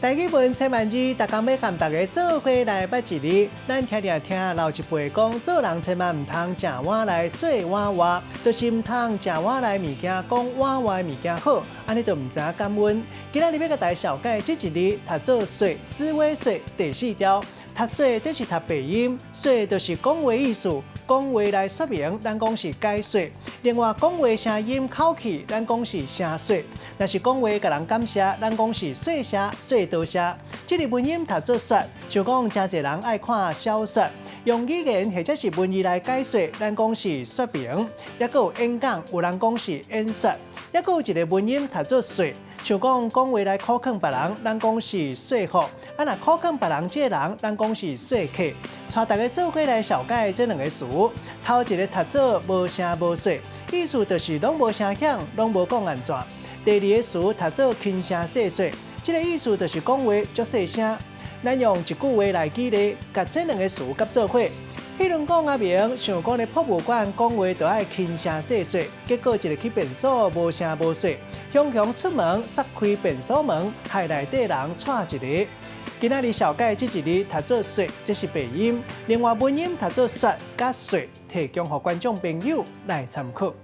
台語文千萬字，逐工欲共大家做伙來捌一字。咱聽聽聽老一輩講，做人千萬毋通食碗內說碗外，就是毋通食碗內物件講碗外物件好，按呢就毋知影感恩。今仔日欲共大家紹介這一字，讀做說，思維說第四調。讀說這是讀白音，說就是講話意思，講話來說明，咱講是解說。另外講話聲音口氣，咱講是聲說。若是講話共人感謝，咱講是說謝，說多謝。這个文音讀做說，像講誠濟人愛看小說，用語言或者是文字來解說，咱講是說明。抑閣有演講，有人講是演說。抑閣有一个文音讀做說，像講講話來苦勸別人，咱講是說服。啊，若苦勸別人這个人，咱講是說客。帶大家做伙來紹介這兩个詞。頭一个讀做無聲無說，意思就是攏無聲響，攏無講按怎。第二个詞讀做輕聲細說，這个意思就是講話足細聲。咱用一句話來舉例，共這兩个詞佮做伙。彼陣講阿明想講咧博物館講話就愛輕聲細說，結果一个去便所無聲無說，雄雄出門捒開便所門，害內底人掣一个。今仔日紹介這一字讀做說，這是白音；另外文音讀做說佮說，提供予觀眾朋友來參考。